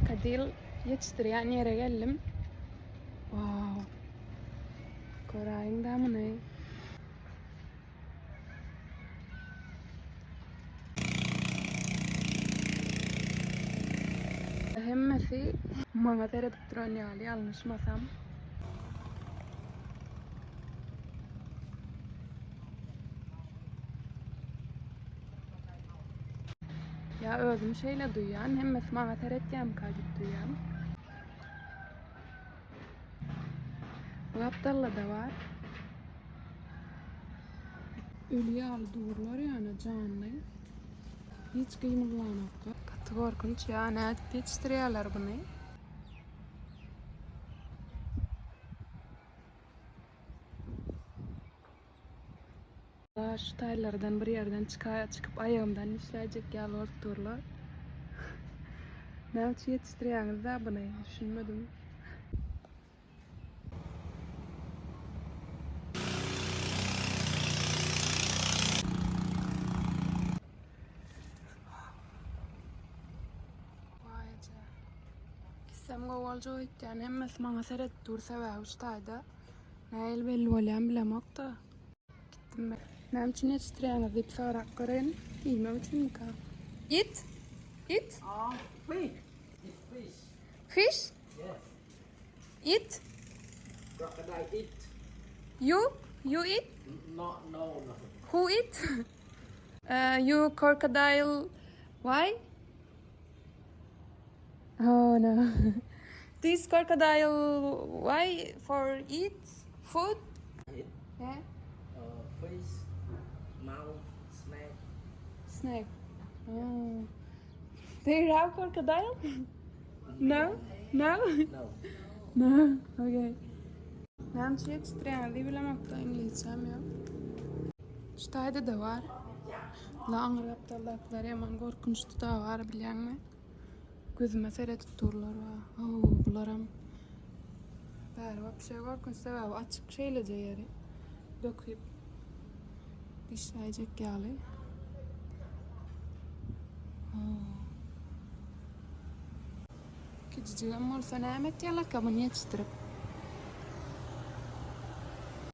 Krokodil ýetişdirýän ýere geldim. Wow. Göräýiň-dä muny. Hemmesi maňa seredip duran ýaly ýalňyşmasam. Ýa özüm şeýle duýýan, hemmesi maňa seretýärmika diýip duýýan. Bu gapdalda-da bar. Öli ýaly durlar ýöne janly. Hiç gymyldanoklar. Gaty gorkunç ýa nädip ýetişdirýärler buny? Şu taýlardan bir ýerden çykyp aýagymdan dişläýjek ýaly bolup durlar. Näme üçin ýetişdirýäňiz-dä buny? Düşünmedim. Waý eje. Gitsem gowy boljak öýtýän. Hemmesi maňa seredip dur sebäbi şu taýda. Nähili belli bolýan bilemok-da. Gitdim men. Näme üçin ýetişdirýäňiz diýip sorap göreýin. Iýmek üçinmika? It? It? Fish. It's fish. Fish? Yes. It? Crocodile eat. You? You eat? No, no, no. Who eat? Uh, you crocodile. Why? Oh no. This crocodile why for eat food? Eat. Yeah. Uh, fish, mouth, snake. Snake. Oh. They have crocodile? No? No? No. No. Okay. Näme üçin ýetişdirýäňiz bilemokda iňlisçäm ýok. Şu taýda-da bar. La aňry gapdaldakylar ýaman gorkunçdy da bar bilýäňmi? Gözüme seredip durlar wa. Haw, bularam bäri wapşe gorkunç sebäbi açyk şeýleje ýeri döküp dişläýjek ýaly. Kiçijigem bolsa näme etýärlerkä muny ýetişdirip?